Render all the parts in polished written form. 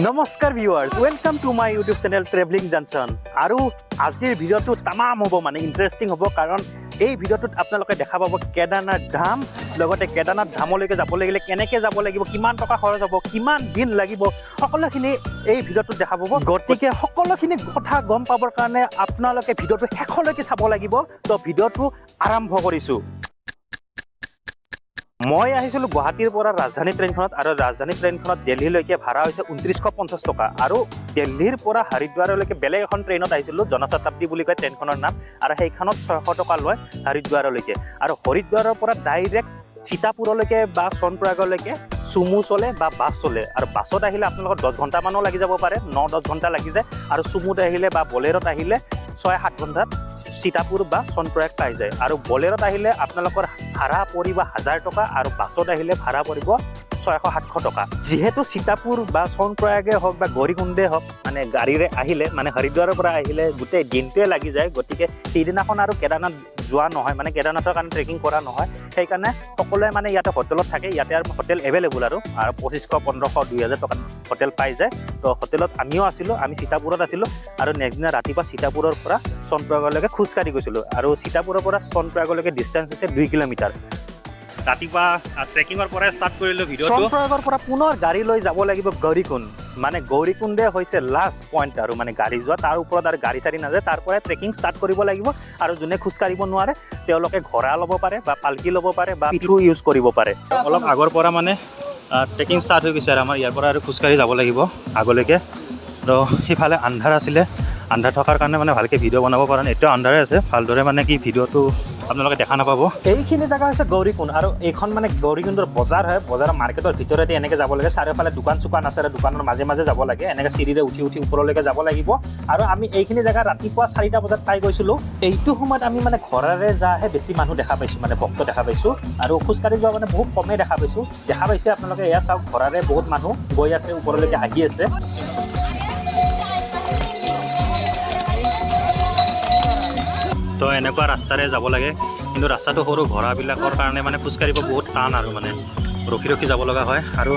নমস্কাৰ viewers, welcome to my YouTube channel Travelling Junction। আৰু আজিৰ ভিডিঅ'টো তামাম হ'ব, মানে ইণ্টাৰেষ্টিং হ'ব, কাৰণ এই ভিডিঅ'টোত আপোনালোকে দেখা পাব কেদাৰনাথ ধাম, লগতে কেদাৰনাথ ধামলৈকে যাব লাগিলে কেনেকৈ যাব লাগিব, কিমান টকা খৰচ হ'ব, কিমান দিন লাগিব, সকলোখিনি এই ভিডিঅ'টোত দেখা পাব। গতিকে সকলোখিনি কথা গম পাবৰ কাৰণে আপোনালোকে ভিডিঅ'টো শেষলৈকে চাব লাগিব। তো ভিডিঅ'টো আৰম্ভ কৰিছোঁ। মই আহিছিলোঁ গুৱাহাটীৰ পৰা ৰাজধানী ট্ৰেইনখনত আৰু ৰাজধানী ট্ৰেইনখনত দিল্লীলৈকে ভাড়া হৈছে 2950 টকা। আৰু দিল্লীৰ পৰা হৰিদ্বাৰলৈকে বেলেগ এখন ট্ৰেইনত আহিছিলোঁ, জনশতাব্দী বুলি কয় ট্ৰেইনখনৰ নাম, আৰু সেইখনত 600 টকা লয় হৰিদ্বাৰলৈকে। আৰু হৰিদ্বাৰৰ পৰা ডাইৰেক্ট সীতাপুৰলৈকে বা সোণপ্ৰয়াগলৈকে চুমু চলে বা বাছ চলে। আৰু বাছত আহিলে আপোনালোকৰ 10 ঘণ্টামানো লাগি যাব পাৰে, 9-10 ঘণ্টা লাগি যায়। আৰু চুমুত আহিলে বা বলেৰত আহিলে 6-7 ঘণ্টাত সীতাপুৰ বা সোণপ্ৰয়াগ পাই যায়। আৰু বলেৰত আহিলে আপোনালোকৰ ভাড়া পৰিব 1000 টকা আৰু বাছত আহিলে ভাড়া পৰিব 600-700 টকা। যিহেতু সীতাপুৰ বা সোণপ্ৰয়াগে হওক বা গৌৰীকুণ্ডে হওক, মানে গাড়ীৰে আহিলে, মানে হৰিদ্বাৰৰ পৰা আহিলে গোটেই দিনটোৱে লাগি যায়। গতিকে সেইদিনাখন আৰু কেদাৰনাথ যোৱা নহয়, মানে কেদাৰনাথৰ কাৰণে ট্ৰেকিং কৰা নহয়। সেইকাৰণে সকলোৱে মানে ইয়াতে হোটেলত থাকে। ইয়াতে আৰু হোটেল এভেইলেবল আৰু আৰু 2500, 1500, 2000 টকাত হোটেল পাই যায়। তো হোটেলত আমিও আছিলোঁ, আমি সীতাপুৰত আছিলোঁ আৰু নেক্সট দিনা ৰাতিপুৱা সীতাপুৰৰ পৰা সোণপ্ৰয়াগলৈকে খোজকাঢ়ি গৈছিলোঁ। আৰু সীতাপুৰৰ পৰা সোণপ্ৰয়াগলৈকে ডিষ্টেঞ্চ হৈছে 2 কিলোমিটাৰ। ৰাতিপুৱা ট্ৰেকিঙৰ পৰাই ষ্টাৰ্ট কৰিলোঁ ভিডিঅ'টো। সোণপ্ৰয়াগৰ পৰা পুনৰ গাড়ী লৈ যাব লাগিব গৌৰীকুণ্ড। মানে গৌৰীকুণ্ডে হৈছে লাষ্ট পইণ্ট আৰু মানে গাড়ী যোৱা, তাৰ ওপৰত আৰু গাড়ী চাড়ী নাযায়। তাৰ পৰাই ট্ৰেকিং ষ্টাৰ্ট কৰিব লাগিব। আৰু যোনে খোজকাঢ়িব নোৱাৰে, তেওঁলোকে ঘোঁৰা ল'ব পাৰে বা পালকি ল'ব পাৰে বা পিঠু ইউজ কৰিব পাৰে। অলপ আগৰ পৰা মানে ট্ৰেকিং ষ্টাৰ্ট হৈ গৈছে আৰু আমাৰ ইয়াৰ পৰা আৰু খোজকাঢ়ি যাব লাগিব আগলৈকে। তো সিফালে আন্ধাৰ আছিলে, আন্ধাৰ থকাৰ কাৰণে মানে ভালকৈ ভিডিঅ' বনাব পৰা নাই। এতিয়াও আন্ধাৰে আছে, ভালদৰে মানে কি ভিডিঅ'টো আপোনালোকে দেখা নাপাব। এইখিনি জেগা হৈছে গৌৰীকুণ্ড আৰু এইখন মানে গৌৰীকুণ্ডৰ বজাৰ হয়। বজাৰৰ মাৰ্কেটৰ ভিতৰেদি এনেকৈ যাব লাগে। চাৰিওফালে দোকান চোকান আছে আৰু দোকানৰ মাজে মাজে যাব লাগে। এনেকৈ চিৰিৰে উঠি উঠি ওপৰলৈকে যাব লাগিব। আৰু আমি এইখিনি জেগা ৰাতিপুৱা 4টা বজাত পাই গৈছিলোঁ। এইটো সময়ত আমি মানে ঘোঁৰাৰে যাহে বেছি মানুহ দেখা পাইছোঁ, মানে ভক্ত দেখা পাইছোঁ আৰু খোজকাঢ়ি যোৱা মানে বহুত কমেই দেখা পাইছোঁ। দেখা পাইছে আপোনালোকে, এয়া চাওক, ঘোঁৰাৰে বহুত মানুহ গৈ আছে, ওপৰলৈকে আহি আছে। তো এনেকুৱা ৰাস্তাৰে যাব লাগে, কিন্তু ৰাস্তাটো সৰু, ঘোঁৰাবিলাকৰ কাৰণে মানে খোজকাঢ়িব বহুত টান আৰু মানে ৰখি ৰখি যাব লগা হয়। আৰু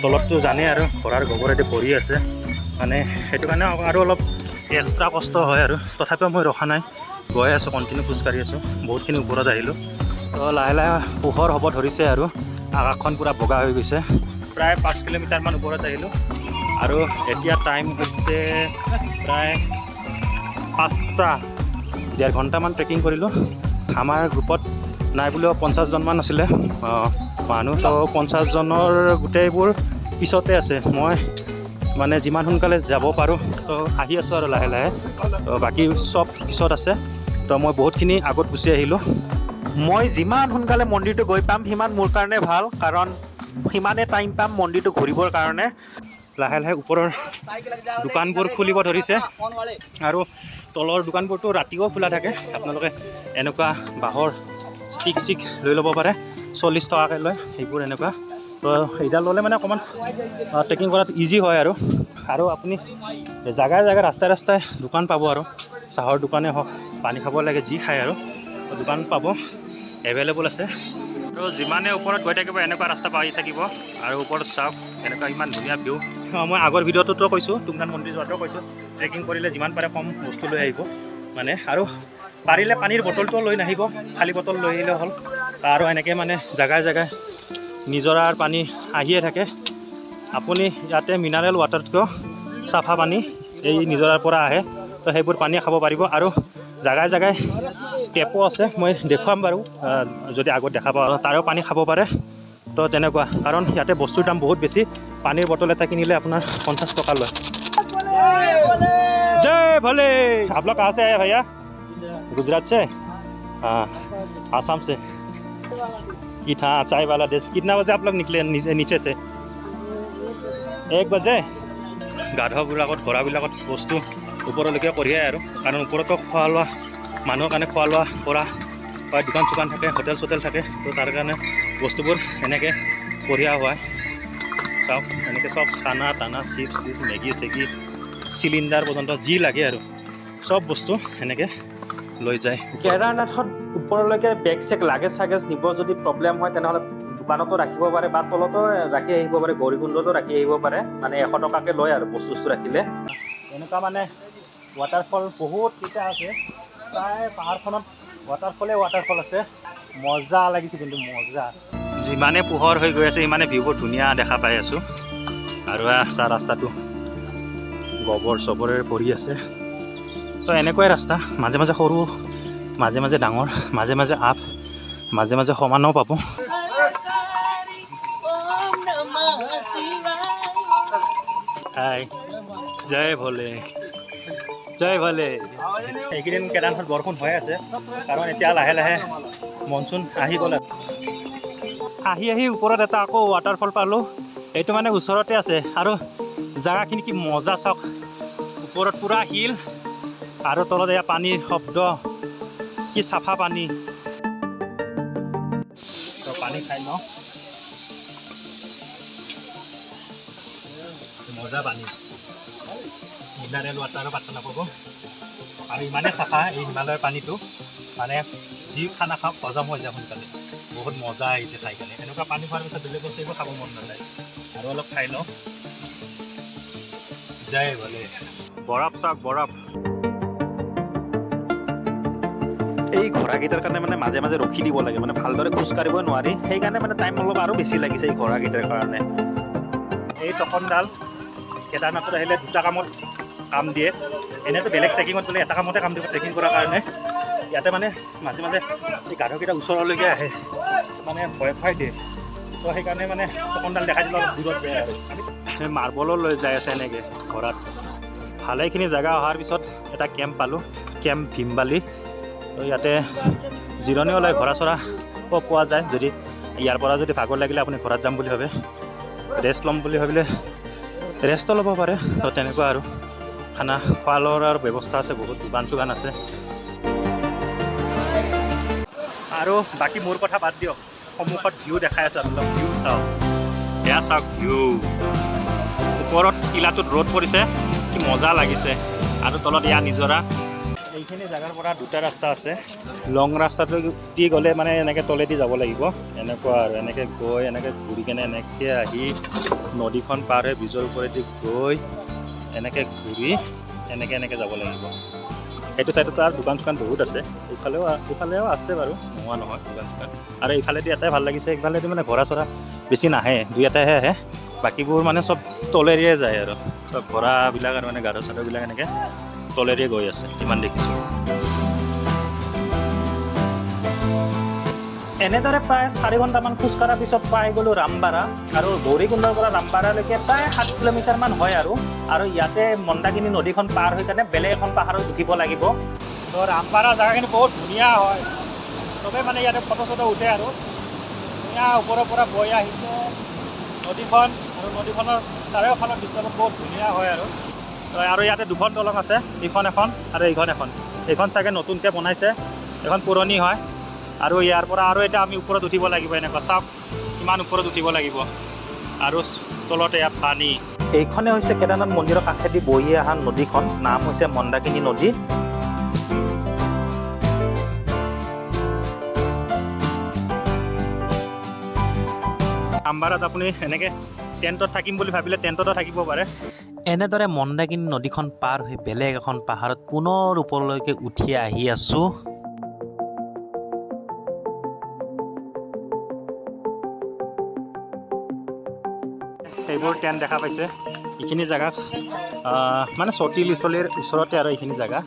তলততো জানেই আৰু ঘোঁৰাৰ গোবৰেদি ভৰি আছে, মানে সেইটো কাৰণে আৰু অলপ এক্সট্ৰা কষ্ট হয়। আৰু তথাপিও মই ৰখা নাই, গৈ আছোঁ, কণ্টিনিউ খোজকাঢ়ি আছোঁ। বহুতখিনি ওপৰত আহিলোঁ। তো লাহে লাহে পোহৰ হ'ব ধৰিছে আৰু আকাশখন পূৰা বগা হৈ গৈছে। প্ৰায় 5 কিলোমিটাৰমান ওপৰত আহিলোঁ আৰু এতিয়া টাইম হৈছে প্ৰায় 5টা। 1.5 ঘণ্টামান ট্ৰেকিং কৰিলোঁ। আমাৰ গ্ৰুপত নাই বুলিও 50জনমান আছিলে মানুহ। তো 50জনৰ গোটেইবোৰ পিছতে আছে। মই মানে যিমান সোনকালে যাব পাৰোঁ, তো আহি আছোঁ আৰু লাহে লাহে। তো বাকী চব পিছত আছে, তো মই বহুতখিনি আগত গুচি আহিলোঁ। মই যিমান সোনকালে মন্দিৰটো গৈ পাম, সিমান মোৰ কাৰণে ভাল, কাৰণ সিমানে টাইম পাম মন্দিৰটো ঘূৰিবৰ কাৰণে। লাহে লাহে ওপৰৰ দোকানবোৰ খুলিব ধৰিছে আৰু তলৰ দোকানবোৰতো ৰাতিও খোলা থাকে। আপোনালোকে এনেকুৱা বাঁহৰ ষ্টিক চিক লৈ ল'ব পাৰে, 40 টকাকৈ লয় সেইবোৰ এনেকুৱা। তো সেইডাল ল'লে মানে অকণমান ট্ৰেকিং কৰাত ইজি হয়। আৰু আৰু আপুনি জাগাই জাগাই, ৰাস্তাই ৰাস্তাই দোকান পাব আৰু চাহৰ দোকানেই হওক, পানী খাব লাগে যি খায় আৰু তো দোকান পাব, এভেইলেবল আছে। আৰু যিমানে ওপৰত গৈ থাকিব, এনেকুৱা ৰাস্তা পাই থাকিব। আৰু ওপৰত চাওক, এনেকুৱা ইমান ধুনীয়া ভিউ। মই আগৰ ভিডিঅ'টোতো কৈছোঁ, তুংনাথ মন্দিৰ যোৱাটোও কৈছোঁ, ট্ৰেকিং কৰিলে যিমান পাৰে কম বস্তু লৈ আহিব মানে। আৰু পাৰিলে পানীৰ বটলটোও লৈ নাহিব, খালী বটল লৈ আহিলে হ'ল। আৰু এনেকৈ মানে জেগাই জেগাই নিজৰাৰ পানী আহিয়ে থাকে। আপুনি ইয়াতে মিনাৰেল ৱাটাৰতকৈও চাফা পানী এই নিজৰাৰ পৰা আহে, তো সেইবোৰ পানীয়ে খাব পাৰিব। আৰু জেগাই জেগাই টেপো আছে, মই দেখুৱাম বাৰু যদি আগত দেখা পাওঁ, তাৰেও পানী খাব পাৰে। তো তেনেকুৱা, কাৰণ ইয়াতে বস্তুৰ দাম বহুত বেছি। পানীৰ বটল এটা কিনিলে আপোনাৰ 50 টকা লয়। जय भोले। आप लोग कहाँ से आए भैया? गुजरात से? हाँ, आसाम से कि था चाय वाला देश। कितना बजे आप लोग निकले नीचे, नीचे से? 1 बजे। গাধবিলাকত, ঘোঁৰাবিলাকত বস্তু ওপৰলৈকে কঢ়িয়াই আৰু কাৰণ ওপৰতো খোৱা লোৱা, মানুহৰ কাৰণে খোৱা লোৱা কৰা বা দোকান চোকান থাকে, হোটেল চোটেল থাকে। তো তাৰ কাৰণে বস্তুবোৰ এনেকৈ কঢ়িয়া হয়। চাওক, এনেকৈ চব চানা টানা, চিপছ টিপছ, মেগী চেগী, চিলিণ্ডাৰ পৰ্যন্ত যি লাগে আৰু চব বস্তু এনেকৈ লৈ যায়। কেদাৰনাথত ওপৰলৈকে বেগ চেগ, লাগেজ চাগেজ নিব যদি প্ৰব্লেম হয়, তেনেহ'লে দোকান দোকানতো ৰাখিব পাৰে বা তলতো ৰাখি আহিব পাৰে, গৌৰীকুণ্ডতো ৰাখি আহিব পাৰে। মানে 100 টকাকৈ লয় আৰু বস্তু চস্তু ৰাখিলে। এনেকুৱা মানে ৱাটাৰফল বহুত কেইটা আছে। প্ৰায় পাহাৰখনত ৱাটাৰফলে ৱাটাৰফল আছে। মজা লাগিছে কিন্তু মজা। যিমানে পোহৰ হৈ গৈ আছে, সিমানে ভিউবোৰ ধুনীয়া দেখা পাই আছোঁ। আৰু চা, ৰাস্তাটো গোবৰ চবৰেৰে ভৰি আছে। তো এনেকুৱাই ৰাস্তা, মাজে মাজে সৰু, মাজে মাজে ডাঙৰ, মাজে মাজে আপ, মাজে মাজে সমানো পাব। ওম নমঃ শিৱায়। হাই, জয় ভোলে, জয় ভোলে। এইকেইদিন কেদাৰনাথত বৰষুণ হৈ আছে, কাৰণ এতিয়া লাহে লাহে মনচুন আহি গ'ল। আহি আহি ওপৰত এটা আকৌ ৱাটাৰফল পালোঁ। এইটো মানে ওচৰতে আছে আৰু জেগাখিনি কি মজা চাওক। ওপৰত পূৰা শিল আৰু তলত এয়া পানীৰ শব্দ, কি চাফা পানী। তো পানী খাই লওঁ। মজা পানী, মিনাৰেল ৱাটাৰো পাত্তা নাপাব। আৰু ইমানেই চাফা এই হিমালয়ৰ পানীটো, মানে যি খানা খাওক হজম হৈ যায় সোনকালে। বহুত মজা আহিছে খাই কেনে। এনেকুৱা পানী খোৱাৰ পিছত বেলেগ বস্তু একো খাব মন নাযায়। আৰু অলপ খাই লওঁ। জয় ভোলে। বৰফ চাওক, বৰফ। এই ঘোঁৰাকেইটাৰ কাৰণে মানে মাজে মাজে ৰখি দিব লাগে, মানে ভালদৰে খোজকাঢ়িবই নোৱাৰি। সেইকাৰণে মানে টাইম অলপ আৰু বেছি লাগিছে এই ঘোঁৰাকেইটাৰ কাৰণে। এই টকনডাল কেদাৰনাথত আহিলে দুটা কামত কাম দিয়ে। এনেইতো বেলেগ ট্ৰেকিঙত গ'লে এটা কামতে কাম দিব, ট্ৰেকিং কৰাৰ কাৰণে। ইয়াতে মানে মাজে মাজে এই গাধকেইটা ওচৰলৈকে আহে, মানে ভয় খুৱাই দিয়ে। তো সেইকাৰণে মানে টকনডাল দেখাই দিলে অলপ দূৰত যায়। আৰু সেই মাৰ্বলো লৈ যাই আছে এনেকৈ ঘোঁৰাত। ভালেখিনি জেগা অহাৰ পিছত এটা কেম্প পালোঁ, কেম্প ভীমবালি। তো ইয়াতে জিৰণিও লয়, ঘোঁৰা চোৰাও পোৱা যায়। যদি ইয়াৰ পৰা যদি ভাগৰ লাগিলে আপুনি ঘোঁৰাত যাম বুলি ভাবে, ৰেষ্ট ল'ম বুলি ভাবিলে ৰেষ্টো ল'ব পাৰে। তো তেনেকুৱা আৰু খানা খোৱা লোৱাৰ ব্যৱস্থা আছে, বহুত দোকান চোকান আছে। আৰু বাকী মোৰ কথা বাদ দিয়ক, সন্মুখত ভিউ দেখাই আছোঁ আপোনালোক, ভিউ চাওক। এয়া চাওক ভিউ। ওপৰত টিলাটোত ৰ'দ পৰিছে, কি মজা লাগিছে। আৰু তলত এয়া নিজৰা। এইখিনি জেগাৰ পৰা দুটা ৰাস্তা আছে। লং ৰাস্তাটো দি গ'লে মানে এনেকৈ তলেদি যাব লাগিব, এনেকুৱা আৰু এনেকৈ গৈ এনেকৈ ঘূৰি কেনে এনেকৈ আহি নদীখন পাৰ হৈ ব্ৰিজৰ ওপৰেদি গৈ এনেকৈ ঘূৰি এনেকৈ এনেকৈ যাব লাগিব। সেইটো চাইডতো আৰু দোকান চোকান বহুত আছে। এইফালেও আছে বাৰু, নোহোৱা নহয় দোকান চোকান। আৰু এইফালেদি এটাই ভাল লাগিছে, এইফালেদি মানে ঘোঁৰা চোৰা বেছি নাহে, দুই এটাহে আহে। বাকীবোৰ মানে চব তলেৰিয়ে যায় আৰু চব ঘোঁৰাবিলাক আৰু মানে গাধ চাধবিলাক এনেকৈ তলেৰিয়ে গৈ আছে যিমান দেখিছোঁ। এনেদৰে প্ৰায় 4 ঘণ্টামান খোজ কঢ়াৰ পিছত পাই গ'লোঁ ৰামবাৰা। আৰু গৌৰীকুণ্ডৰ পৰা ৰামবাৰালৈকে প্ৰায় 7 কিলোমিটাৰমান হয়। আৰু আৰু ইয়াতে মন্দাকিনী নদীখন পাৰ হৈ কেনে বেলেগ এখন পাহাৰত উঠিব লাগিব। তো ৰামবাৰা জেগাখিনি বহুত ধুনীয়া হয়। চবেই মানে ইয়াতে ফটো চটো উঠে। আৰু ধুনীয়া ওপৰৰ পৰা বৈ আহিছে নদীখন আৰু নদীখনৰ চাৰিওফালৰ দৃশ্যবোৰ বহুত ধুনীয়া হয়। আৰু তো আৰু ইয়াতে দুখন দলং আছে, এইখন এখন আৰু এইখন এখন। এইখন চাগে নতুনকৈ বনাইছে, এইখন পুৰণি হয়। আৰু ইয়াৰ পৰা আৰু এতিয়া আমি ওপৰত উঠিব লাগিব। এনেকুৱা চাওক, কিমান ওপৰত উঠিব লাগিব। আৰু তলত এয়া পানী। এইখনে হৈছে কেদাৰনাথ মন্দিৰৰ কাষেদি বহি অহা নদীখন, নাম হৈছে মন্দাকিনী নদী। ৰামবাৰাত আপুনি এনেকৈ টেণ্টত থাকিম বুলি ভাবিলে টেণ্টতো থাকিব পাৰে। এনেদৰে মন্দাকিনী নদীখন পাৰ হৈ বেলেগ এখন পাহাৰত পুনৰ ওপৰলৈকে উঠি আহি আছোঁ। সেইবোৰ টেণ্ট দেখা পাইছে, এইখিনি জেগাত মানে চতি লিচলিৰ ওচৰতে আৰু এইখিনি জেগা।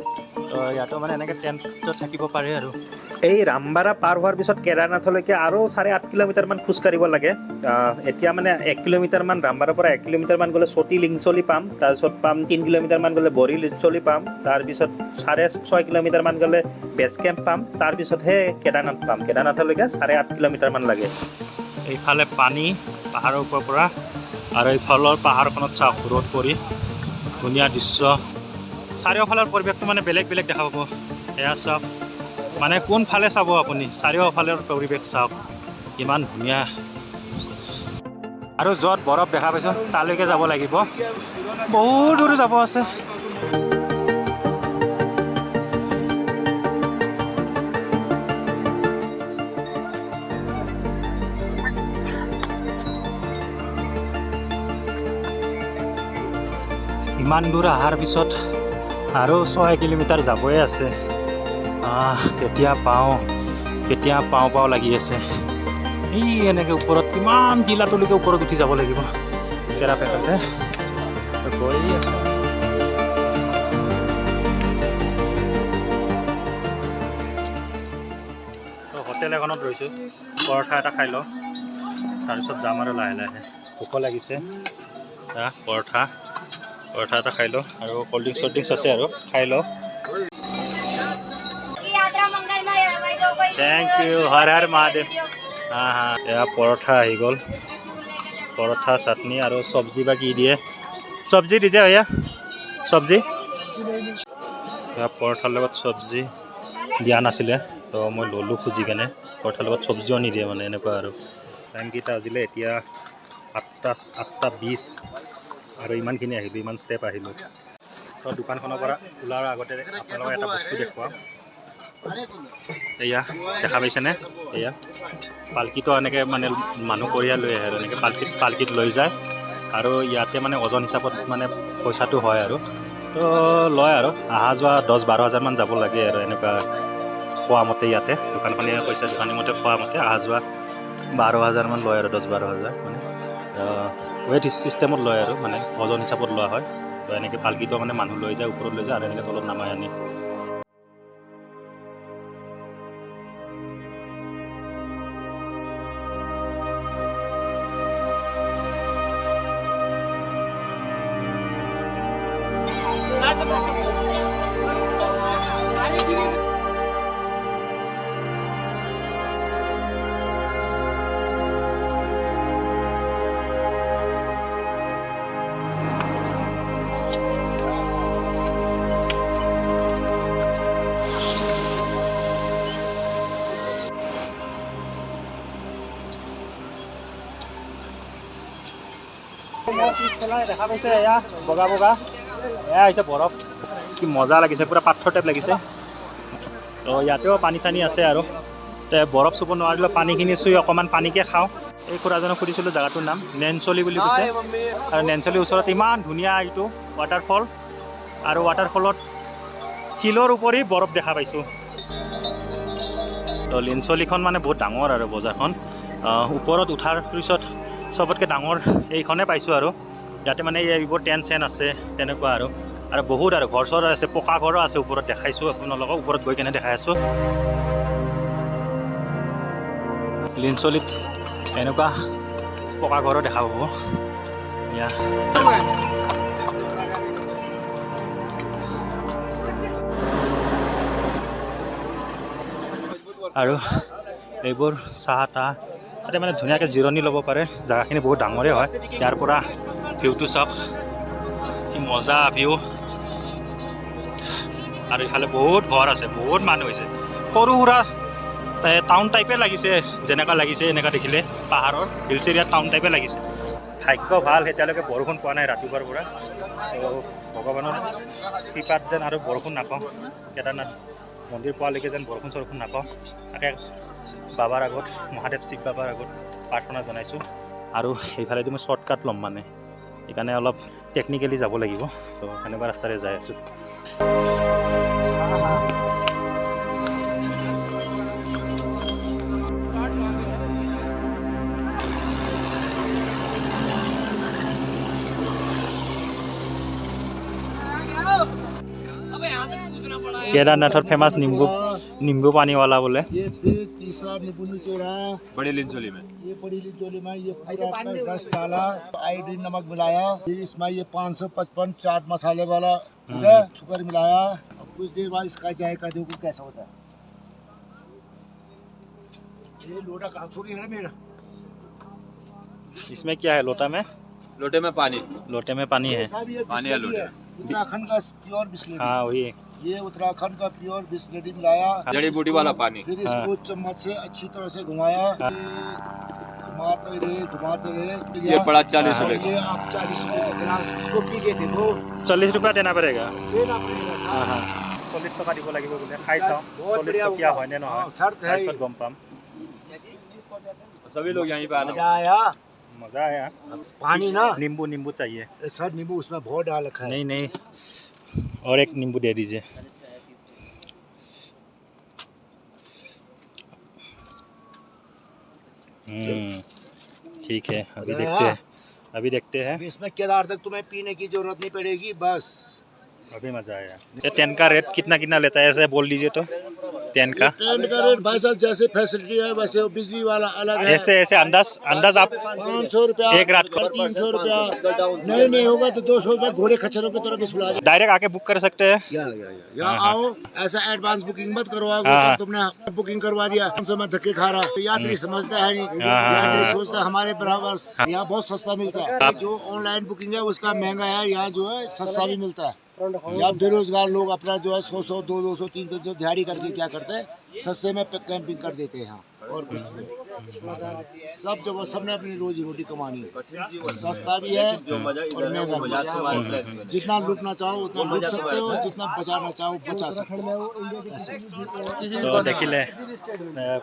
তো ইয়াতো মানে এনেকৈ টেণ্টত থাকিব পাৰে। আৰু এই ৰামবাৰা পাৰ হোৱাৰ পিছত কেদাৰনাথলৈকে আৰু 8.5 কিলোমিটাৰমান খোজকাঢ়িব লাগে। এতিয়া মানে 1 কিলোমিটাৰমান, ৰামবাৰাৰ পৰা 1 কিলোমিটাৰমান গ'লে চতি লিংচলি পাম। তাৰপিছত পাম 3 কিলোমিটাৰমান গ'লে বৰি লিংচলি পাম। তাৰপিছত 6.5 কিলোমিটাৰমান গ'লে বেছ কেম্প পাম। তাৰপিছতহে কেদাৰনাথ পাম। কেদাৰনাথলৈকে 8.5 কিলোমিটাৰমান লাগে। এইফালে পানী পাহাৰৰ ওপৰৰ পৰা আৰু এইফালৰ পাহাৰখনত চাওক, ৰ'দ পৰি ধুনীয়া দৃশ্য। চাৰিওফালৰ পৰিৱেশটো মানে বেলেগ বেলেগ দেখা পাব। এয়া চাওক, মানে কোনফালে চাব আপুনি, চাৰিওফালৰ পৰিৱেশ চাওক কিমান ধুনীয়া। আৰু য'ত বৰফ দেখা পাইছোঁ তালৈকে যাব লাগিব, বহুত দূৰ যাব আছে। ইমান দূৰ অহাৰ পিছত আৰু 6 কিলোমিটাৰ যাবই আছে। কেতিয়া পাওঁ, কেতিয়া পাওঁ পাওঁ লাগি আছে। এই এনেকৈ ওপৰত কিমান টিলাটোলৈকে ওপৰত উঠি যাব লাগিব কেৰাপেকাতে গৈ আছোঁ। তো হোটেল এখনত ৰৈছোঁ, পৰঠা এটা খাই লওঁ, তাৰপিছত যাম আৰু লাহে লাহে। ভোকো লাগিছে। পৰঠা এটা খাই লওঁ আৰু ক'ল্ড ড্ৰিংকছ চল্ড ড্ৰিংকছ আছে আৰু খাই লওঁ। यात्रा मंगलमय है भाई, जो कोई thank U, Har Har Mahadev. হা হা, এয়া পৰঠা আহি গ'ল। পৰঠা, চাটনি আৰু চব্জি বা কি দিয়ে। চব্জি দিছে ভাইয়া, চব্জি। এয়া পৰঠাৰ লগত চব্জি দিয়া নাছিলে, তো মই ল'লোঁ খুজি কেনে। পৰঠাৰ লগত চব্জিও নিদিয়ে মানে এনেকুৱা আৰু। টাইমকেইটা বাজিলে এতিয়া 8:20 আৰু ইমানখিনি আহিলোঁ, ইমান ষ্টেপ আহিলোঁ। তো দোকানখনৰ পৰা ওলোৱাৰ আগতে আপোনালোকক এটা বস্তু দেখুৱাম। এয়া দেখা পাইছেনে? এয়া পালকিটো এনেকৈ মানে মানুহ কঢ়িয়াই লৈ আহে আৰু এনেকৈ পালকিত লৈ যায় আৰু ইয়াতে মানে ওজন হিচাপত মানে পইচাটো হয় আৰু। তো লয় আৰু অহা যোৱা 10-12 হাজাৰমান যাব লাগে আৰু এনেকুৱা কোৱা মতে। ইয়াতে দোকানখনে কৈছে, দোকানী মতে কোৱা মতে অহা যোৱা 12 হাজাৰমান লয় আৰু 10-12 হাজাৰ মানে ৱেইট ছিষ্টেমত লয় আৰু মানে ওজন হিচাপত লোৱা হয়। তো এনেকৈ পালকিটো মানে মানুহ লৈ যায়, ওপৰত লৈ যায় আৰু এনেকৈ তলত নামাই আনে। পিছফালে দেখা পাইছে, এয়া বগা বগা এয়া হৈছে বৰফ। কি মজা লাগিছে, পূৰা পাথৰ টাইপ লাগিছে। তো ইয়াতেও পানী চানী আছে আৰু তে বৰফ চুব নোৱাৰিলেও পানীখিনি চুই অকণমান পানীকে খাওঁ। এই খুৰাজনক সুধিছিলোঁ জেগাটোৰ নাম, নেনচলি বুলি কৈছে। আৰু নেনচলিৰ ওচৰত ইমান ধুনীয়া এইটো ৱাটাৰফল আৰু ৱাটাৰফলত শিলৰ উপৰি বৰফ দেখা পাইছোঁ। তো লিনচলিখন মানে বহুত ডাঙৰ আৰু বজাৰখন। ওপৰত উঠাৰ পিছত চবতকৈ ডাঙৰ এইখনে পাইছোঁ আৰু ইয়াতে মানে এইবোৰ টেণ্ট চেণ্ট আছে তেনেকুৱা আৰু আৰু বহুত আৰু ঘৰ চৰ আছে, পকা ঘৰো আছে ওপৰত। দেখাইছোঁ আপোনালোকক, ওপৰত গৈ কেনে দেখাই আছোঁ। লিনচলিত এনেকুৱা পকা ঘৰো দেখা পাব এয়া। আৰু এইবোৰ চাহ তাহ তাতে মানে ধুনীয়াকৈ জিৰণি ল'ব পাৰে। জেগাখিনি বহুত ডাঙৰেই হয়। ইয়াৰ পৰা ভিউটো চাওক, কি মজা ভিউ। আৰু ইফালে বহুত ঘৰ আছে, বহুত মানুহ হৈছে। সৰু সুৰা টাউন টাইপে লাগিছে, যেনেকুৱা লাগিছে এনেকুৱা দেখিলে পাহাৰৰ হিলছ এৰিয়া টাউন টাইপে লাগিছে। ভাগ্য ভাল, এতিয়ালৈকে বৰষুণ পোৱা নাই ৰাতিপুৱাৰ পৰা। তো ভগৱানৰ কৃপাত যেন আৰু বৰষুণ নাপাওঁ, কেদাৰনাথ মন্দিৰ পোৱালৈকে যেন বৰষুণ চৰষুণ নাপাওঁ, তাকে বাবাৰ আগত, মহাদেৱ শিৱ বাবাৰ আগত প্ৰাৰ্থনা জনাইছোঁ। আৰু সেইফালেদি মই শ্বৰ্টকাট ল'ম মানে, সেইকাৰণে অলপ টেকনিকেলি যাব লাগিব। ত' সেনেকুৱা ৰাস্তাৰে যাই আছোঁ। केदारनाथ फेमस नींबू नींबू पानी वाला बोले। ये फिर तीसरा नींबू निचोड़ा। बड़े लिंचोली में। ये बड़ी लिंचोली में ये पूरा अपना रस डाला, आयोडीन नमक मिलाया, फिर इसमें ये 555 चाट मसाले वाला, ठीक है, शुगर मिलाया। अब कुछ देर बाद इसका जायका देखो कैसा होता है। ये लोटा कहाँ खो गया मेरा? इसमें क्या है लोटा में? लोटे में पानी। लोटे में पानी है। साहब, ये पानी है। बिस्लेरी लोटे। है, उत्तराखंड का प्योर बिस्लेरी। हाँ, वही। ये उत्तराखंड का प्योर बिस्लेरी मिलाया। जड़ी बूटी वाला पानी। फिर इसको चम्मच से अच्छी तरह से घुमाया, घुमाते रहे, घुमाते रहे। ये पड़ा 40 और रुपए का। ये आप 40 रुपए का गिलास, इसको पी के देखो। 40 रुपया देना पड़ेगा। देना पड़ेगा हाँ। साहब। हाँ, 40 টকা দিব লাগিব বোলে। খাই চাওঁ। बहुत 40 बढ़िया টকীয়া होगा। হয়নে নহয় हाँ, शर्त है তাৰপিছত ये। গম পাম। सभी लोग यहीं पे आना। मजा आया। मज़ा आया। पानी ना। नींबू, नींबू चाहिए। सर, नींबू उसमें बहुत डाल रखा है। नहीं, और एक नींबू दे दीजिए। ठीक है, अभी मजा देखते आया? हैं, अभी देखते हैं। अभी इसमें केदार तक तुम्हें पीने की जरूरत नहीं पड़ेगी बस। अभी मज़ा आया। ये टेंट का रेट कितना कितना लेता है, ऐसे बोल दीजिए तो, टेंट का। टेंट का रेट भाई साहब, जैसे फैसिलिटी है वैसे वो बिजली वाला अलग है। ऐसे ऐसे अंदाज अंदाज आप। 500 रुपया। एक रात को? 300 रुपया। नहीं नहीं होगा तो 200 रुपया घोड़े खच्चरों की तरह भी सुला दे। डायरेक्ट आके बुक कर सकते हैं? या हाँ, हाँ। आओ, ऐसा एडवांस बुकिंग मत करवाओ। तुमने बुकिंग करवा दिया, 500 में धक्के खा रहा तो यात्री समझता है नहीं। यात्री सोचता है हमारे बराबर। यहाँ बहुत सस्ता मिलता है। जो ऑनलाइन बुकिंग है उसका महंगा है, यहाँ जो है सस्ता भी मिलता है। यहाँ बेरोजगार लोग अपना जो है सौ सौ, दो दो सौ, तीन तीन सौ दिहाड़ी करके क्या करते हैं, सस्ते में कैंपिंग कर देते हैं यहाँ और कुछ नहीं। सब जगह सबने अपनी रोजी रोटी कमानी है। सस्ता भी है जो मजा और इधर है वो महंगा मजा भी है। तुम्हारे फ्लैट में नहीं। जितना लूटना चाहो उतना लूट सकते हो, जितना बचाना चाहो बचा सकते हो, ऐसे। তো দেখিলে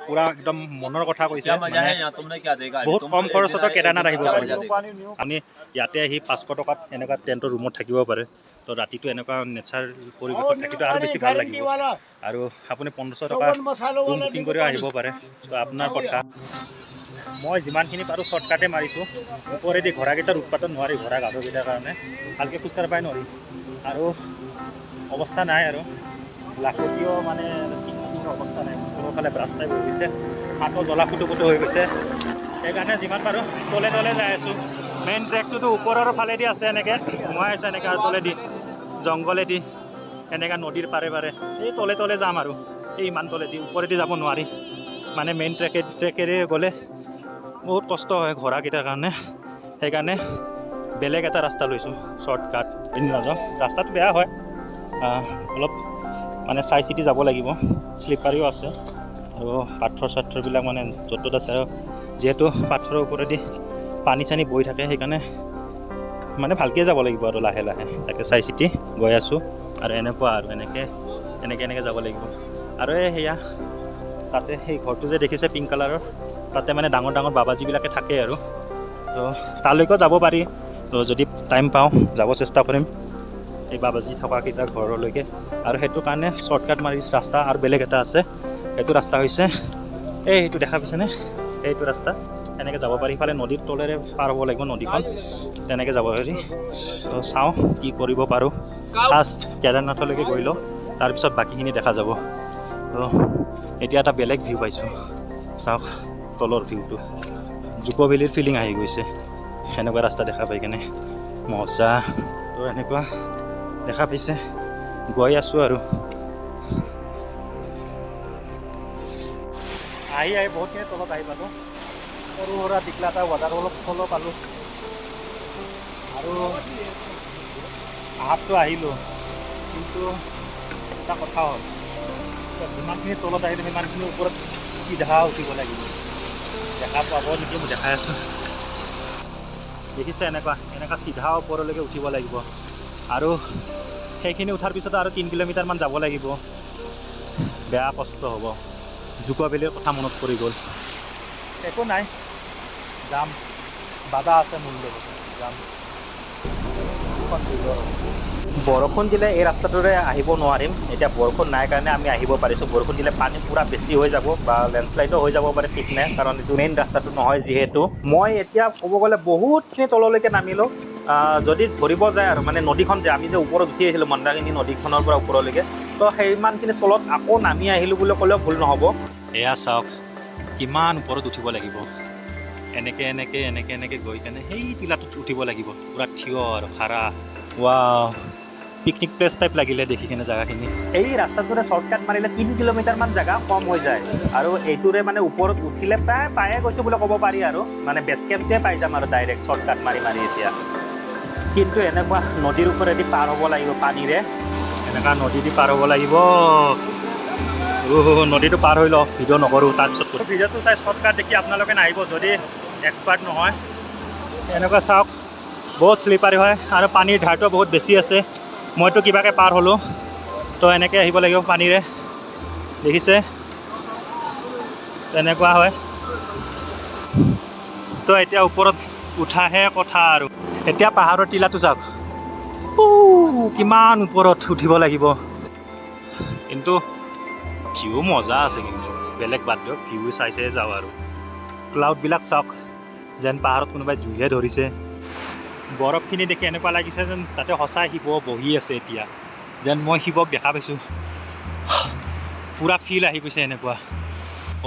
পূৰা একদম মনৰ কথা কৈছে। क्या मजा মানে है यहाँ, तुमने क्या देखा? বহুত तुम কম तो एक খৰচতে दिन आए, एक दिन কেদাৰনাথ আহিব क्या পাৰিব। मजा देखा? আপুনি ইয়াতে আহি 500 টকাত এনেকুৱা টেণ্টৰ ৰুমত থাকিব পাৰে। তো ৰাতিটো এনেকুৱা নেচাৰ পৰিৱেশত থাকিতো আৰু বেছি ভাল লাগিব। वाला আৰু আপুনি 1500 টকা मसालों ৰুম বুকিং কৰিও আহিব পাৰে, তো আপোনাৰ কথা। মই যিমানখিনি পাৰোঁ শ্বৰ্টকাটে মাৰিছোঁ। ওপৰেদি ঘোঁৰাকেইটাৰ উৎপাতত নোৱাৰি, ঘোঁৰা গাধকেইটাৰ কাৰণে ভালকৈ খোজকাঢ়িবই নোৱাৰি আৰু অৱস্থা নাই আৰু লাখুটিও মানে চিঙি চিঙি অৱস্থা নাই। কোনোফালে ৰাস্তাই হৈ গৈছে, হাতো জ্বলা কুটো কুটো হৈ গৈছে। সেইকাৰণে যিমান পাৰোঁ তলে তলে যাই আছোঁ। মেইন ট্ৰেকটোতো ওপৰৰ ফালেদি আছে, এনেকৈ সোমাই আছোঁ, এনেকৈ আৰু তলেদি জংঘলেদি এনেকৈ নদীৰ পাৰে পাৰে এই তলে তলে যাম আৰু এই ইমান তলেদি, ওপৰেদি যাব নোৱাৰি। মানে মেইন ট্ৰেকেৰে গ'লে বহুত কষ্ট হয় ঘোঁৰাকেইটাৰ কাৰণে। সেইকাৰণে বেলেগ এটা ৰাস্তা লৈছোঁ, শ্বৰ্টকাট। এদিন নাযাওঁ, ৰাস্তাটো বেয়া হয়, অলপ মানে চাই চিতি যাব লাগিব। শ্লিপাৰিও আছে আৰু পাথৰ চাথৰবিলাক মানে য'ত ত'ত আছে আৰু যিহেতু পাথৰৰ ওপৰেদি পানী চানী বৈ থাকে, সেইকাৰণে মানে ভালকৈ যাব লাগিব আৰু লাহে লাহে তাকে চাই চিতি গৈ আছোঁ। আৰু এনেকুৱা আৰু এনেকৈ এনেকৈ এনেকৈ যাব লাগিব। আৰু এই সেয়া তাতে সেই ঘৰটো যে দেখিছে পিংক কালাৰৰ, তাতে মানে ডাঙৰ ডাঙৰ বাবাজীবিলাকে থাকে আৰু তো তালৈকেও যাব পাৰি। তো যদি টাইম পাওঁ যাব চেষ্টা কৰিম এই বাবাজী থকাকেইটা ঘৰলৈকে। আৰু সেইটো কাৰণে শ্বৰ্টকাট মাৰি ৰাস্তা আৰু বেলেগ এটা আছে। সেইটো ৰাস্তা হৈছে এই সেইটো দেখা পাইছেনে? এইটো ৰাস্তা তেনেকৈ যাব পাৰি। সিফালে নদীৰ তলেৰে পাৰ হ'ব লাগিব নদীখন, তেনেকৈ যাব পাৰি। তো চাওঁ কি কৰিব পাৰোঁ। ফাৰ্ষ্ট কেদাৰনাথলৈকে গৈ লওঁ, তাৰপিছত বাকীখিনি দেখা যাব। তো এতিয়া এটা বেলেগ ভিউ পাইছোঁ, চাওক তলৰ ভিউটো। জুক' ভেলীৰ ফিলিং আহি গৈছে সেনেকুৱা ৰাস্তা দেখা পাই কেনে, মজা। তো এনেকুৱা দেখা পাইছে, গৈ আছোঁ আৰু আহি আহি বহুতখিনি তলত আহি পালোঁ। সৰু সুৰা টিকলা এটা ৱাটাৰ অলপ ফলো পালোঁ আৰু আহাতটো আহিলোঁ। কিন্তু এটা কথা হ'ল, যিমানখিনি তলত আহিলোঁ সিমানখিনি ওপৰত চিধা উঠিব লাগিব। দেখা পাব নেকি? মই দেখাই আছোঁ, দেখিছে? এনেকুৱা এনেকুৱা চিধা ওপৰলৈকে উঠিব লাগিব আৰু সেইখিনি উঠাৰ পিছত আৰু 3 কিলোমিটাৰমান যাব লাগিব। বেয়া কষ্ট হ'ব। জুক' ভেলীৰ কথা মনত পৰি গ'ল। একো নাই, যাম। বাধা আছে মোৰ লগত, যাম। বৰষুণ দিলে এই ৰাস্তাটোৰে আহিব নোৱাৰিম। এতিয়া বৰষুণ নাই কাৰণে আমি আহিব পাৰিছোঁ। বৰষুণ দিলে পানী পূৰা বেছি হৈ যাব বা লেণ্ডশ্লাইডো হৈ যাব পাৰে, ঠিক নাই, কাৰণ এইটো মেইন ৰাস্তাটো নহয় যিহেতু। মই এতিয়া ক'ব গ'লে বহুতখিনি তললৈকে নামিলোঁ। যদি ধৰিব যায় আৰু মানে নদীখন যে আমি যে ওপৰত উঠি আহিছিলোঁ মন্দাকিনী নদীখনৰ পৰা ওপৰলৈকে, তো সেইমানখিনি তলত আকৌ নামি আহিলোঁ বুলি ক'লেও ভুল নহ'ব। এয়া চাওক, কিমান ওপৰত উঠিব লাগিব। এনেকৈ এনেকৈ এনেকৈ এনেকৈ গৈ কেনে সেই টিলাটোত উঠিব লাগিব, পূৰা থিয় আৰু খাৰা। ৱাও, পিকনিক প্লেচ টাইপ লাগিলে দেখি কেনে জেগাখিনি। এই ৰাস্তাটোৰে শ্বৰ্টকাট মাৰিলে 3 কিলোমিটাৰমান জেগা কম হৈ যায় আৰু এইটোৰে মানে ওপৰত উঠিলে প্ৰায় পায়ে গৈছোঁ বুলি ক'ব পাৰি আৰু মানে বেছ কেম্পটোৱে পাই যাম আৰু ডাইৰেক্ট শ্বৰ্টকাট মাৰি মাৰি এতিয়া। কিন্তু এনেকুৱা নদীৰ ওপৰেদি পাৰ হ'ব লাগিব পানীৰে। এনেকুৱা নদী দি পাৰ হ'ব লাগিব। অ' নদীটো পাৰ হৈ লওঁ, ভিডিঅ' নকৰোঁ, তাৰপিছত কৰিম। ভিডিঅ'টো চাই শ্বৰ্টকাট দেখি আপোনালোকে নাহিব যদি এক্সপাৰ্ট নহয়। এনেকুৱা চাওক, বহুত শ্লিপাৰী হয় আৰু পানীৰ ধাৰটো বহুত বেছি আছে। মইতো কিবাকৈ পাৰ হ'লোঁ। তো এনেকৈ আহিব লাগিব পানীৰে, দেখিছে, তেনেকুৱা হয়। তো এতিয়া ওপৰত উঠাহে কথা আৰু। এতিয়া পাহাৰৰ টিলাটো চাওক, উ, কিমান ওপৰত উঠিব লাগিব। কিন্তু ভিউ মজা আছে, কিন্তু বেলেগ বাদ দিয়ক, ভিউ চাই চাই যাওঁ আৰু। ক্লাউডবিলাক চাওক, যেন পাহাৰত কোনোবাই জুইহে ধৰিছে। বৰফখিনি দেখি এনেকুৱা লাগিছে যেন তাতে সঁচাই শিৱ বহি আছে এতিয়া, যেন মই শিৱক দেখা পাইছোঁ। পূৰা ফিল আহি গৈছে এনেকুৱা।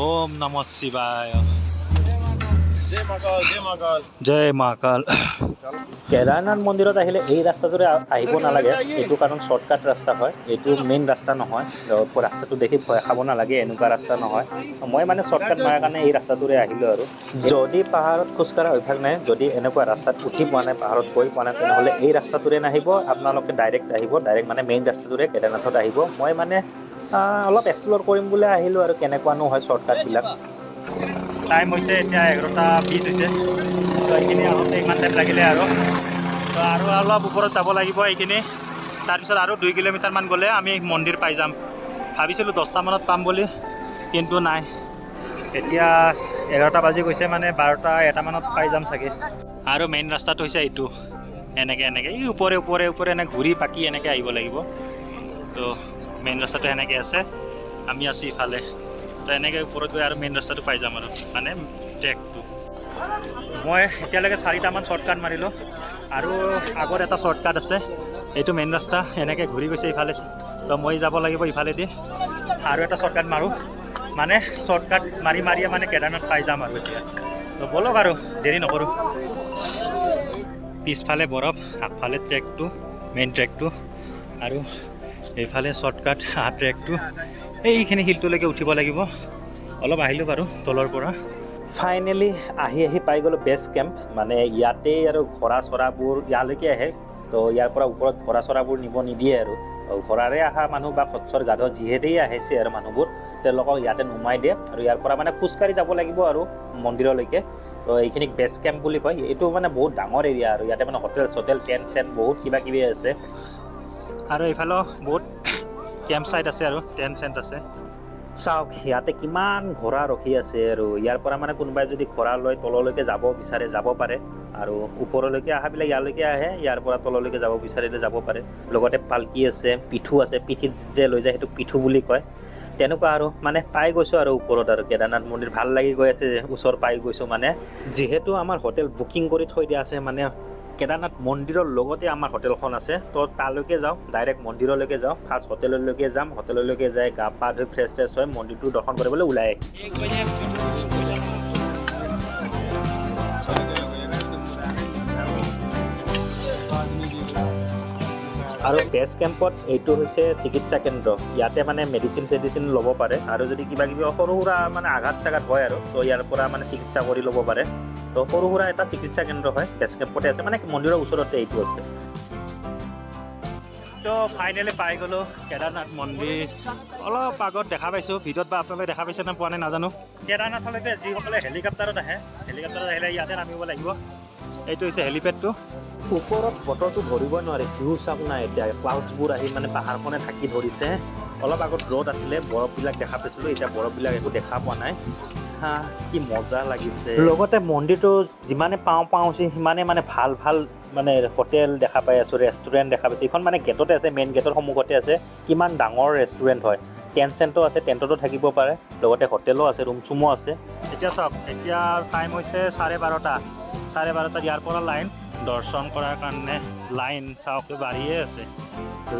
ওম নম শিৱায়, জয় মা কাল। কেদাৰনাথ মন্দিৰত আহিলে এই ৰাস্তাটোৰে আহিব নালাগে, এইটো কাৰণ শ্বৰ্টকাট ৰাস্তা হয়, এইটো মেইন ৰাস্তা নহয়। তো ৰাস্তাটো দেখি ভয় খাব নালাগে, এনেকুৱা ৰাস্তা নহয়। মই মানে শ্বৰ্টকাট মাৰাৰ কাৰণে এই ৰাস্তাটোৰে আহিলোঁ আৰু। যদি পাহাৰত খোজকঢ়া অভ্যাস নাই, যদি এনেকুৱা ৰাস্তাত উঠি পোৱা নাই, পাহাৰত গৈ পোৱা নাই, তেনেহ'লে এই ৰাস্তাটোৰে নাহিব। আপোনালোকে ডাইৰেক্ট আহিব, ডাইৰেক্ট মানে মেইন ৰাস্তাটোৰে কেদাৰনাথত আহিব। মই মানে অলপ এক্সপ্ল'ৰ কৰিম বুলি আহিলোঁ আৰু, কেনেকুৱানো হয় শ্বৰ্টকাটবিলাক। টাইম হৈছে এতিয়া 11:20 হৈছে। তো এইখিনি আহোঁতে ইমান টাইম লাগিলে আৰু। তো আৰু অলপ ওপৰত যাব লাগিব এইখিনি, তাৰপিছত আৰু 2 কিলোমিটাৰমান গ'লে আমি মন্দিৰ পাই যাম। ভাবিছিলোঁ 10টামানত পাম বুলি, কিন্তু নাই। এতিয়া 11টা বাজি গৈছে, মানে 12টা এটামানত পাই যাম চাগে। আৰু মেইন ৰাস্তাটো হৈছে এইটো, এনেকৈ এনেকৈ এই ওপৰে ওপৰে ওপৰে এনেকৈ ঘূৰি পাকি এনেকৈ আহিব লাগিব। তো মেইন ৰাস্তাটো সেনেকৈ আছে, আমি আছোঁ ইফালে। তো এনেকৈ ওপৰত গৈ আৰু মেইন ৰাস্তাটো পাই যাম আৰু, মানে ট্ৰেকটো। মই এতিয়ালৈকে চাৰিটামান শ্বৰ্টকাট মাৰিলোঁ আৰু আগত এটা শ্বৰ্টকাট আছে। এইটো মেইন ৰাস্তা এনেকৈ ঘূৰি গৈছে ইফালে, তো মই যাব লাগিব ইফালেদি। আৰু এটা শ্বৰ্টকাট মাৰোঁ, মানে শ্বৰ্টকাট মাৰি মাৰিয়ে মানে কেদাৰনাথ পাই যাম আৰু এতিয়া। তো ব'লক আৰু, দেৰি নকৰোঁ। পিছফালে বৰফ, আগফালে ট্ৰেকটো, মেইন ট্ৰেকটো, আৰু এইফালে শ্বৰ্টকাট ট্ৰেকটো। এইখিনি শিলটোলৈকে উঠিব লাগিব। অলপ আহিলোঁ বাৰু তলৰ পৰা। ফাইনেলি আহি আহি পাই গ'লোঁ বেছ কেম্প। মানে ইয়াতেই আৰু ঘোঁৰা চৰাবোৰ ইয়ালৈকে আহে। তো ইয়াৰ পৰা ওপৰত ঘোঁৰা চৰাবোৰ নিব নিদিয়ে আৰু ঘোঁৰাৰে অহা মানুহ বা খচ্চৰ, গাধ যিহেতেই আহিছে আৰু মানুহবোৰ, তেওঁলোকক ইয়াতে নুমাই দিয়ে আৰু ইয়াৰ পৰা মানে খোজকাঢ়ি যাব লাগিব আৰু মন্দিৰলৈকে। তো এইখিনিক বেছ কেম্প বুলি কয়। এইটো মানে বহুত ডাঙৰ এৰিয়া আৰু ইয়াতে মানে হোটেল চোটেল, টেণ্ট চেণ্ট বহুত কিবা কিবি আছে। আৰু এইফালেও বহুত কেম্প চাইট আছে আৰু টেণ্ট চেণ্ট আছে। চাওক, ইয়াতে কিমান ঘোঁৰা ৰখি আছে আৰু ইয়াৰ পৰা মানে কোনোবাই যদি ঘোঁৰা লৈ তললৈকে যাব বিচাৰে যাব পাৰে আৰু ওপৰলৈকে অহাবিলাক ইয়ালৈকে আহে। ইয়াৰ পৰা তললৈকে যাব বিচাৰিলে যাব পাৰে। লগতে পালকি আছে, পিঠু আছে, পিঠিত যে লৈ যায় সেইটো পিঠু বুলি কয়। তেনেকুৱা আৰু মানে পাই গৈছোঁ আৰু ওপৰত আৰু কেদাৰনাথ মন্দিৰ। ভাল লাগি গৈ আছে যে ওচৰ পাই গৈছোঁ। মানে যিহেতু আমাৰ হোটেল বুকিং কৰি থৈ দিয়া আছে, মানে কেদাৰনাথ মন্দিৰৰ লগতে আমাৰ হোটেলখন আছে, তো তালৈকে যাওঁ, ডাইৰেক্ট মন্দিৰলৈকে যাওঁ। ফাৰ্ষ্ট হোটেললৈকে যাম, হোটেললৈকে যাই গা পা ধুই ফ্ৰেছ ট্ৰেছ হৈ মন্দিৰটো দৰ্শন কৰিবলৈ ওলাই আহিম। আৰু বেছ কেম্পত এইটো হৈছে চিকিৎসা কেন্দ্ৰ। ইয়াতে মানে মেডিচিন চেডিচিন ল'ব পাৰে আৰু যদি কিবা কিবি সৰু সুৰা মানে আঘাত চাঘাত হয় আৰু, তো ইয়াৰ পৰা মানে চিকিৎসা কৰি ল'ব পাৰে। তো সৰু সুৰা এটা চিকিৎসা কেন্দ্ৰ হয়, বেছ কেম্পতে আছে, মানে মন্দিৰৰ ওচৰতে এইটো আছে। তো ফাইনেলি পাই গ'লোঁ কেদাৰনাথ মন্দিৰ। অলপ আগত দেখা পাইছোঁ ভিডিঅ'ত, বা আপোনালোকে দেখা পাইছে নে পোৱা নাই নাজানো। কেদাৰনাথলৈকে যিসকলে হেলিকপ্টাৰত আহে, হেলিকপ্টাৰত আহিলে ইয়াতে নামিব লাগিব। এইটো হৈছে হেলিপেডটো। ওপৰত বতৰটো ধৰিবই নোৱাৰে। ভিউ চাওক না, এতিয়া ক্লাউডছবোৰ আহি মানে পাহাৰখনে ঢাকি ধৰিছে। অলপ আগত ৰ'দ আছিলে, বৰফবিলাক দেখা পাইছিলোঁ, এতিয়া বৰফবিলাক একো দেখা পোৱা নাই। হা, কি মজা লাগিছে! লগতে মন্দিৰটো যিমানে পাওঁ পাওঁ হৈছে, সিমানে মানে ভাল ভাল মানে হোটেল দেখা পাই আছোঁ, ৰেষ্টুৰেণ্ট দেখা পাইছোঁ। এইখন মানে গেটতে আছে, মেইন গেটৰ সন্মুখতে আছে। কিমান ডাঙৰ ৰেষ্টুৰেণ্ট হয়! টেণ্ট চেণ্টো আছে, টেণ্টতো থাকিব পাৰে, লগতে হোটেলো আছে, ৰুম চুমো আছে। এতিয়া চাওক, এতিয়া টাইম হৈছে 12:30। 12:30ত ইয়াৰ পৰা লাইন, দৰ্শন কৰাৰ কাৰণে লাইন চাওক, বাঢ়িয়ে আছে।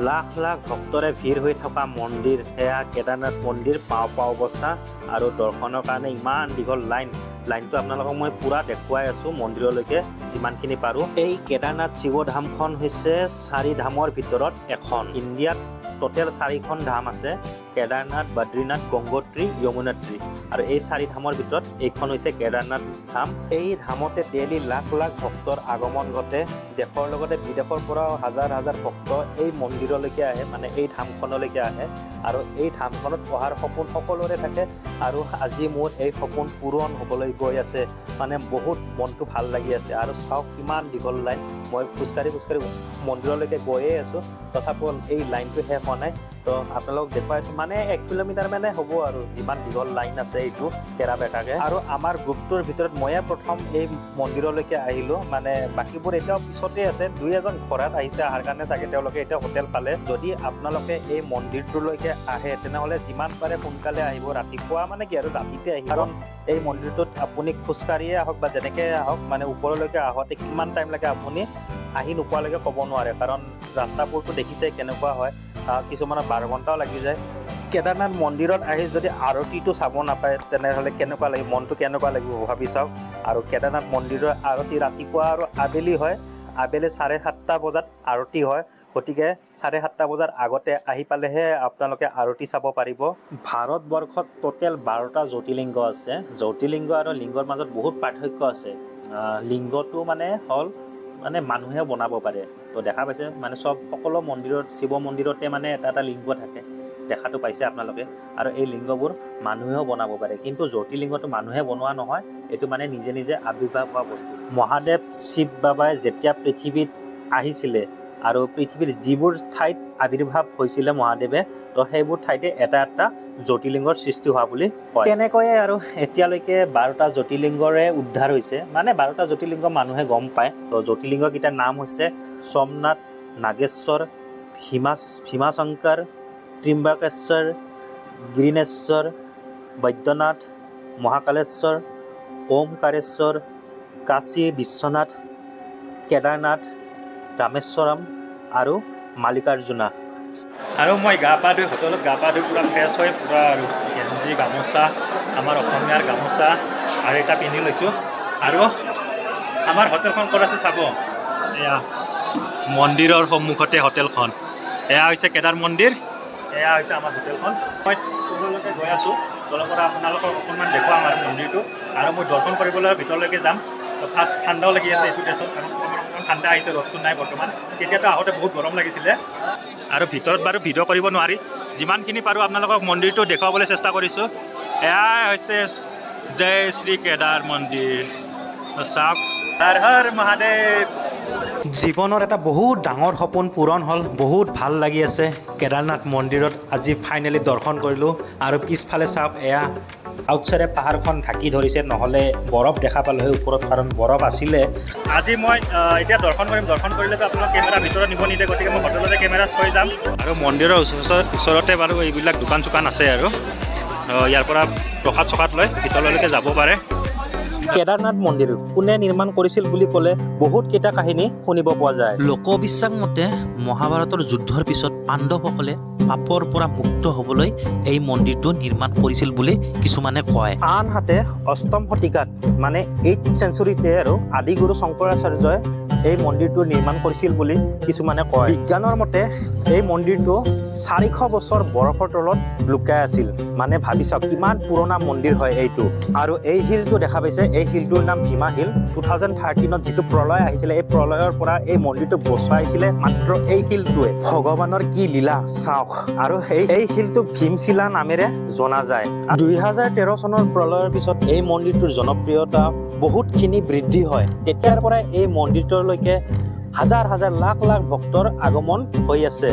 লাখ লাখ ভক্তৰে ভিৰ হৈ থকা মন্দিৰ সেয়া কেদাৰনাথ মন্দিৰ। পাওঁ পাওঁ অৱস্থা আৰু দৰ্শনৰ কাৰণে ইমান দীঘল লাইন। লাইনটো আপোনালোকক মই পূৰা দেখুৱাই আছোঁ মন্দিৰলৈকে যিমানখিনি পাৰোঁ। এই কেদাৰনাথ শিৱধামখন হৈছে চাৰি ধামৰ ভিতৰত এখন। ইণ্ডিয়াত টোটেল চাৰিখন ধাম আছে, কেদাৰনাথ, বদ্ৰীনাথ, গংগোত্ৰী, যমুনাত্ৰী। আৰু এই চাৰি ধামৰ ভিতৰত এইখন হৈছে কেদাৰনাথ ধাম। এই ধামতে ডেইলি লাখ লাখ ভক্তৰ আগমন ঘটে। দেশৰ লগতে বিদেশৰ পৰাও হাজাৰ হাজাৰ ভক্ত এই মন্দিৰলৈকে আহে, মানে এই ধামখনলৈকে আহে। আৰু এই ধামখনত অহাৰ সপোন সকলোৰে থাকে আৰু আজি মোৰ এই সপোন পূৰণ হ'বলৈ গৈ আছে। মানে বহুত মনটো ভাল লাগি আছে। আৰু চাওক কিমান দীঘল লাইন। মই খোজকাঢ়ি খোজকাঢ়ি মন্দিৰলৈকে গৈয়ে আছোঁ, তথাপিও এই লাইনটো শেষ হোৱা নাই। তো আপোনালোকক দেখুৱাইছোঁ, মানে 1 কিলোমিটাৰ মানে হ'ব আৰু যিমান দীঘল লাইন আছে এইটো কেৰা বেকাকে। আৰু আমাৰ গ্ৰুপটোৰ ভিতৰত ময়ে প্ৰথম এই মন্দিৰলৈকে আহিলোঁ, মানে বাকীবোৰ এতিয়াও পিছতে আছে। দুই এজন ঘোঁৰাত আহিছে, অহাৰ কাৰণে চাগে তেওঁলোকে এতিয়া হোটেল পালে। যদি আপোনালোকে এই মন্দিৰটোলৈকে আহে, তেনেহ'লে যিমান পাৰে সোনকালে আহিব, ৰাতিপুৱা মানে কি আৰু ৰাতিতে আহিব। কাৰণ এই মন্দিৰটোত আপুনি খোজকাঢ়িয়ে আহক বা যেনেকৈ আহক, মানে ওপৰলৈকে আহোঁতে কিমান টাইম লাগে আপুনি আহি নোপোৱালৈকে ক'ব নোৱাৰে। কাৰণ ৰাস্তাবোৰতো দেখিছে কেনেকুৱা হয়, কিছুমানৰ 12 ঘণ্টাও লাগি যায়। কেদাৰনাথ মন্দিৰত আহি যদি আৰতিটো চাব নাপায়, তেনেহ'লে কেনেকুৱা লাগিব, মনটো কেনেকুৱা লাগিব ভাবি চাওক। আৰু কেদাৰনাথ মন্দিৰৰ আৰতি ৰাতিপুৱা আৰু আবেলি হয়। আবেলি 7:30 বজাত আৰতি হয়। গতিকে 7:30 বজাৰ আগতে আহি পালেহে আপোনালোকে আৰতি চাব পাৰিব। ভাৰতবৰ্ষত টোটেল 12টা জ্যোতিৰ্লিংগ আছে। জ্যোতিৰ্লিংগ আৰু লিংগৰ মাজত বহুত পাৰ্থক্য আছে। লিংগটো মানে হ'ল মানে মানুহে বনাব পাৰে। তো দেখা পাইছে, মানে চব সকলো মন্দিৰত, শিৱ মন্দিৰতে মানে এটা এটা লিংগ থাকে, দেখাটো পাইছে আপোনালোকে। আৰু এই লিংগবোৰ মানুহেও বনাব পাৰে, কিন্তু জ্যোতিৰ্লিংগটো মানুহে বনোৱা নহয়, এইটো মানে নিজে নিজে আৱিৰ্ভাৱ হোৱা বস্তু। মহাদেৱ শিৱ বাবাই যেতিয়া পৃথিৱীত আহিছিলে আৰু পৃথিৱীৰ যিবোৰ ঠাইত আৱিৰ্ভাৱ হৈছিলে মহাদেৱে, তো সেইবোৰ ঠাইতে এটা এটা জ্যোতিৰ্লিংগৰ সৃষ্টি হোৱা বুলি কয়। তেনেকৈয়ে আৰু এতিয়ালৈকে 12টা জ্যোতিৰ্লিংগৰে উদ্ধাৰ হৈছে, মানে 12টা জ্যোতিৰ্লিংগ মানুহে গম পায়। তো জ্যোতিৰ্লিংগকেইটাৰ নাম হৈছে সোমনাথ, নাগেশ্বৰ, ভীমাশংকৰ, ত্ৰিম্বকেশ্বৰ, গিৰিনেশ্বৰ, বৈদ্যনাথ, মহাকালেশ্বৰ, ওমকাৰেশ্বৰ, কাশী বিশ্বনাথ, কেদাৰনাথ, ৰামেশ্বৰম আৰু মালিকাৰ্জুনা। আৰু মই গা পা ধুই, হোটেলত গা পা ধুই পূৰা ফ্ৰেছ হৈ পূৰা আৰু গেঞ্জি, গামোচা, আমাৰ অসমীয়াৰ গামোচা আৰু এটা পিন্ধি লৈছোঁ। আৰু আমাৰ হোটেলখন ক'ত আছে চাব, এয়া মন্দিৰৰ সন্মুখতে হোটেলখন। এয়া হৈছে কেদাৰ মন্দিৰ, এয়া হৈছে আমাৰ হোটেলখন। মই তললৈকে গৈ আছোঁ, তলৰ পৰা আপোনালোকক অকণমান দেখুৱাম আৰু মন্দিৰটো আৰু মই দৰ্শন কৰিবলৈ ভিতৰলৈকে যাম। তো ফাৰ্ষ্ট ঠাণ্ডাও লাগি আছে এইটো ড্ৰেছত, কাৰণ অকণমান অকণমান ঠাণ্ডা আহিছে, ৰ'দটো নাই বৰ্তমান। তেতিয়াতো আহোঁতে বহুত গৰম লাগিছিলে। আৰু ভিতৰত বাৰু ভিডিঅ' কৰিব নোৱাৰি, যিমানখিনি পাৰোঁ আপোনালোকক মন্দিৰটো দেখুৱাবলৈ চেষ্টা কৰিছোঁ। এয়াই হৈছে জয় শ্ৰী কেদাৰ মন্দিৰ। তো চাওক, হৰ হৰ মহাদেৱ। জীৱনৰ এটা বহুত ডাঙৰ সপোন পূৰণ হ'ল, বহুত ভাল লাগি আছে। কেদাৰনাথ মন্দিৰত আজি ফাইনেলি দৰ্শন কৰিলোঁ। আৰু পিছফালে চাওক, এয়া আউটচাইডে পাহাৰখন ঢাকি ধৰিছে, নহ'লে বৰফ দেখা পালোঁ হয় ওপৰত, কাৰণ বৰফ আছিলে। আজি মই এতিয়া দৰ্শন কৰিম। দৰ্শন কৰিলেতো আপোনালোক কেমেৰা ভিতৰত নিব নিদিয়ে, গতিকে মই হোটেলতে কেমেৰা থৈ যাম। আৰু মন্দিৰৰ ওচৰতে বাৰু এইবিলাক দোকান চোকান আছে আৰু ইয়াৰ পৰা প্ৰসাদ চসাদ লৈ ভিতৰলৈকে যাব পাৰে। কেদাৰনাথ মন্দিৰ কোনে নিৰ্মাণ কৰিছিল বুলি ক'লে বহুত কেইটা কাহিনী শুনিব পোৱা যায়। লোকবিশ্বাস মতে মহাভাৰতৰ যুদ্ধৰ পিছত পাণ্ডৱসকলে পাপৰ পৰা মুক্ত হ'বলৈ এই মন্দিৰটো নিৰ্মাণ কৰিছিল বুলি কিছুমানে কয়। আনহাতে অষ্টম শতিকাত, মানে এইট চেঞ্চুৰীতে আৰু আদিগুৰু শংকৰাচাৰ্যই এই মন্দিৰটো নিৰ্মাণ কৰিছিল বুলি কিছুমানে কয়। বিজ্ঞানৰ মতে এই মন্দিৰটো 400 বছৰ বৰফৰ তলত লুকাই আছিল। মানে ভাবি চাওক কিমান পুৰণা মন্দিৰ হয় এইটো। আৰু এই শিলটো দেখা পাইছে, এই শিলটোৰ নাম ভীমা শিল। 2013ত যিটো প্ৰলয় আহিছিলে, এই প্ৰলয়ৰ পৰা এই মন্দিৰটোক বচোৱাইছিলে মাত্ৰ এই শিলটোৱে। ভগৱানৰ কি লীলা চাওক। আৰু এই শিলটোক ভীমশিলা নামেৰে জনা যায়। 2013 চনৰ প্ৰলয়ৰ পিছত এই মন্দিৰটোৰ জনপ্ৰিয়তা বহুতখিনি বৃদ্ধি হয়। তেতিয়াৰ পৰাই এই মন্দিৰটোলৈকে হাজাৰ হাজাৰ, লাখ লাখ ভক্তৰ আগমন হৈ আছে।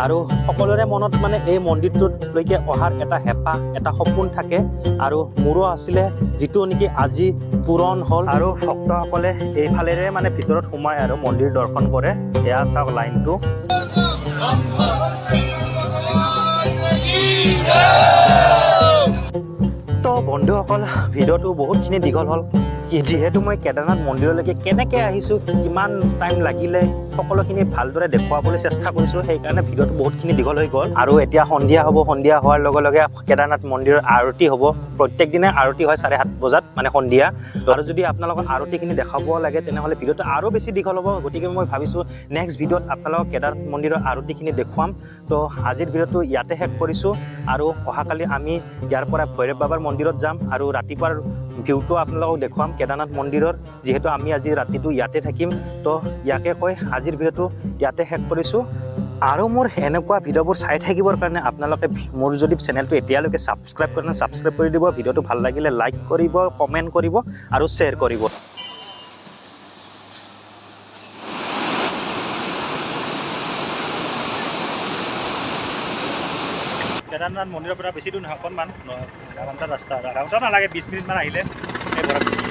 আৰু সকলোৰে মনত মানে এই মন্দিৰটোলৈকে অহাৰ এটা হেঁপাহ, এটা সপোন থাকে। আৰু মোৰো আছিলে, যিটো নেকি আজি পূৰণ হ'ল। আৰু ভক্তসকলে এইফালেৰে মানে ভিতৰত সোমাই আৰু মন্দিৰ দৰ্শন কৰে। এয়া চাওক লাইনটো। তো বন্ধুসকল, ভিডিঅ'টো বহুতখিনি দীঘল হ'ল, যিহেতু মই কেদাৰনাথ মন্দিৰলৈকে কেনেকৈ আহিছোঁ, কিমান টাইম লাগিলে, সকলোখিনি ভালদৰে দেখুৱাবলৈ চেষ্টা কৰিছোঁ, সেইকাৰণে ভিডিঅ'টো বহুতখিনি দীঘল হৈ গ'ল। আৰু এতিয়া সন্ধিয়া হ'ব। সন্ধিয়া হোৱাৰ লগে লগে কেদাৰনাথ মন্দিৰৰ আৰতি হ'ব। প্ৰত্যেক দিনাই আৰতি হয় 7:30 বজাত, মানে সন্ধিয়া। আৰু যদি আপোনালোকক আৰতিখিনি দেখাব লাগে, তেনেহ'লে ভিডিঅ'টো আৰু বেছি দীঘল হ'ব। গতিকে মই ভাবিছোঁ নেক্সট ভিডিঅ'ত আপোনালোকক কেদাৰনাথ মন্দিৰৰ আৰতিখিনি দেখুৱাম। তো আজিৰ ভিডিঅ'টো ইয়াতে শেষ কৰিছোঁ। আৰু অহাকালি আমি ইয়াৰ পৰা ভৈৰৱ বাবাৰ মন্দিৰত যাম আৰু ৰাতিপুৱাৰ ভিউটো আপোনালোকক দেখুৱাম কেদাৰনাথ মন্দিৰৰ, যিহেতু আমি আজি ৰাতিটো ইয়াতে থাকিম। তো ইয়াকে কৈ আজিৰ ভিডিঅ'টো ইয়াতে শেষ কৰিছোঁ। আৰু মোৰ এনেকুৱা ভিডিঅ'বোৰ চাই থাকিবৰ কাৰণে আপোনালোকে মোৰ যদি চেনেলটো এতিয়ালৈকে ছাবস্ক্ৰাইব কৰে নাই, ছাবস্ক্ৰাইব কৰি দিব। ভিডিঅ'টো ভাল লাগিলে লাইক কৰিব, কমেণ্ট কৰিব আৰু শ্বেয়াৰ কৰিব। কেদাৰনাথ মন্দিৰৰ পৰা বেছি দূৰ নহয়, অকণমান আধা ঘণ্টাৰ ৰাস্তা। আধা ঘণ্টা নালাগে, 20 মিনিটমান আহিলে এই বৰফ।